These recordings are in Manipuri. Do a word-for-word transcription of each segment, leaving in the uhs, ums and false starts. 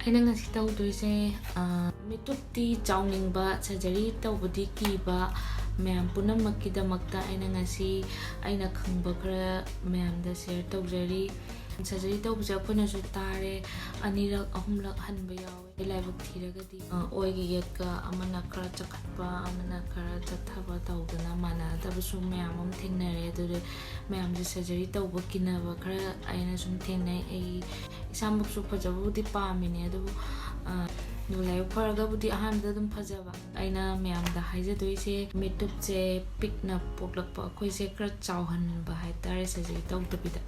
ꯑꯩꯅ ꯉꯁꯤ ꯇꯧꯗꯣꯏꯁꯦ, ꯑ, ꯃꯤꯠꯇꯨꯞꯇꯤ ꯆꯥꯎꯅꯤꯡꯕ, surgery ꯇꯧꯕꯗꯤ ꯀꯤꯕ, ꯃꯌꯥꯝ ꯄꯨꯝꯅꯃꯛꯀꯤꯗꯃꯛꯇ ꯑꯩꯅ ꯉꯁꯤ ꯑꯩꯅ ꯈꯪꯕ ꯈꯔ ꯃꯌꯥꯝꯗ share ꯇꯧꯖꯔꯤ꯫ Surgery ꯇꯧꯕꯁꯦ ꯑꯩꯈꯣꯏꯅꯁꯨ ꯇꯥꯔꯦ, ꯑꯅꯤꯔꯛ, ꯑꯍꯨꯝꯂꯛ ꯍꯟꯕ ꯌꯥꯎꯋꯦ꯫ ꯂꯥꯏꯕꯛ ꯊꯤꯔꯒꯗꯤ, ꯑ, ꯑꯣꯏꯒ ꯌꯦꯠꯀ ꯑꯃꯅ ꯈꯔ ꯆꯈꯠꯄ, ꯑꯃꯅ ꯈꯔ ꯆꯠꯊꯕ ꯇꯧꯗꯅ ꯃꯥꯟꯅꯗꯕꯁꯨ ꯃꯌꯥꯝ ꯑꯃ ꯊꯦꯡꯅꯔꯦ꯫ ꯑꯗꯨꯗ ꯃꯌꯥꯝꯁꯦ surgery ꯇꯧꯕ ꯀꯤꯅꯕ ꯈꯔ ꯑꯩꯅ ꯁꯨꯝ ꯊꯦꯡꯅꯩ꯫ ꯑꯩ ꯏꯁꯥꯃꯛꯁꯨ ꯐꯖꯕꯕꯨꯗꯤ ꯄꯥꯝꯃꯤꯅꯦ, ꯑꯗꯨꯕꯨ, ꯑ, ꯑꯗꯨ ꯂꯥꯏꯕꯛ ꯐꯔꯒꯕꯨꯗꯤ ꯑꯍꯥꯟꯕꯗ ꯑꯗꯨꯝ ꯐꯖꯕ꯫ ꯑꯩꯅ ꯃꯌꯥꯝꯗ ꯍꯥꯏꯖꯗꯣꯏꯁꯦ, ꯃꯤꯠꯇꯨꯞꯁꯦ ꯄꯤꯛꯅ ꯄꯣꯛꯂꯛꯄ ꯑꯩꯈꯣꯏꯁꯦ ꯈꯔ ꯆꯥꯎꯍꯟꯕ ꯍꯥꯏꯇꯥꯔꯦ, surgery ꯇꯧꯗꯕꯤꯗ꯫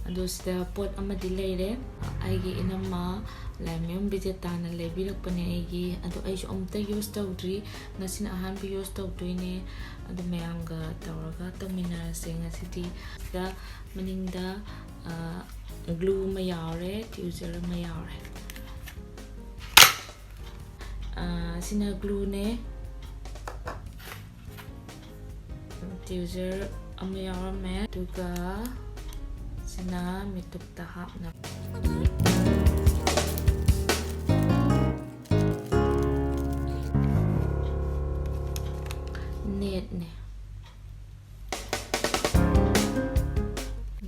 ꯑꯗꯣ ꯁꯤꯗ ꯄꯣꯠ ꯑꯃꯗꯤ ꯂꯩꯔꯦ, ꯑꯩꯒꯤ ꯏꯅꯝꯃ ꯂꯥꯏꯃꯌꯨꯝ ꯕꯤꯖꯦꯇꯥꯅ ꯂꯩꯕꯤꯔꯛꯄꯅꯦ ꯑꯩꯒꯤ꯫ ꯑꯗꯣ ꯑꯩꯁꯨ ꯑꯃꯨꯛꯇ use ꯇꯧꯗ꯭ꯔꯤ, ꯉꯁꯤꯅ ꯑꯍꯥꯟꯕ use ꯇꯧꯗꯣꯏꯅꯦ꯫ ꯑꯗꯨ ꯃꯌꯥꯝꯒ ꯇꯧꯔꯒ ꯇꯧꯃꯤꯟꯅꯔꯁꯦ ꯉꯁꯤꯗꯤ꯫ ꯁꯤꯗ ꯃꯅꯤꯡꯗ, ꯑ, glue ꯑꯃ ꯌꯥꯎꯔꯦ, tweezer ꯑꯃ ꯌꯥꯎꯔꯦ꯫ ꯑ, ꯁꯤꯅ glueꯅꯦ꯫ Tweezer ꯑꯃ ꯌꯥꯎꯔꯝꯃꯦ, ꯑꯗꯨꯒ ꯁꯤꯅ ꯃꯤꯠꯇꯨꯞꯇ ꯍꯥꯞꯅꯕ꯫ Netꯅꯦ꯫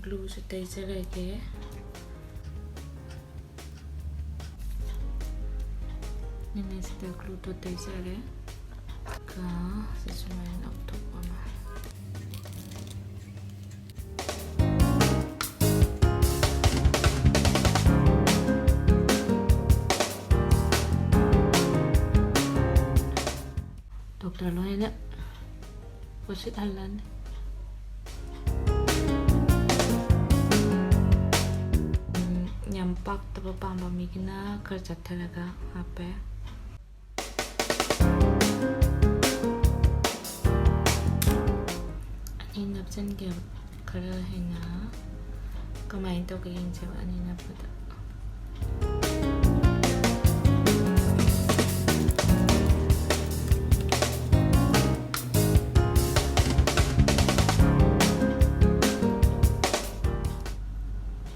Glueꯁꯨ ꯇꯩꯖꯔꯒꯦ꯫ ꯅꯤꯅꯦꯁꯤꯗ glueꯗꯣ ꯇꯩꯖꯔꯦ꯫ ꯀ ꯁꯤ ꯁꯨꯃꯥꯏꯅ ꯂꯧꯊꯣꯛꯑꯒ꯫ Doctor ꯂꯣꯏꯅ ꯄꯣꯠꯁꯤꯠꯍꯜꯂꯅꯤ꯫ ꯎꯝ, ꯌꯥꯝ ꯄꯥꯛꯇꯕ ꯄꯥꯝꯕ ꯃꯤꯒꯤꯅ ꯈꯔ ꯆꯠꯊꯔꯒ ꯍꯥꯞꯄꯦ꯫ ꯑꯅꯤ ꯅꯞꯆꯟꯒꯦꯕ, ꯈꯔ ꯍꯦꯟꯅ꯫ ꯀꯃꯥꯏꯅ ꯇꯧꯒꯦ ꯌꯦꯡꯁꯦꯕ, ꯑꯅꯤ ꯅꯞꯄꯗ꯫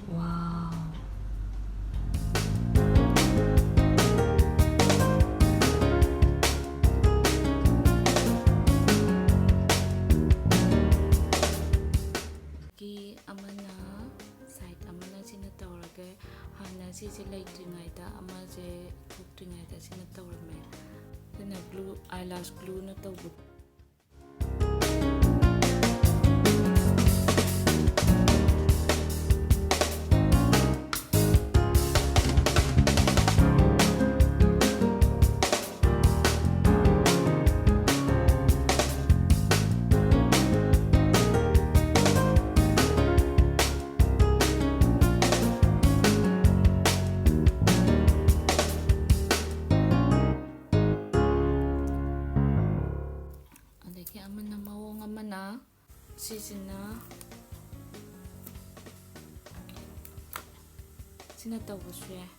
Wow. ꯁꯤ ꯂꯩꯇ꯭ꯔꯤꯉꯩꯗ, ꯑꯃꯁꯦ ꯊꯣꯛꯇ꯭ꯔꯤꯉꯩꯗ ꯁꯤꯅ ꯇꯧꯔꯝꯃꯦ꯫ ꯁꯤꯅ glue, eyelash glueꯅ ꯇꯧꯕ꯫ ꯑꯗꯒꯤ ꯑꯃꯅ, ꯃꯑꯣꯡ ꯑꯃꯅ ꯁꯤꯁꯤꯅ, ꯁꯤꯅ ꯇꯧꯕꯁꯨ ꯌꯥꯏ꯫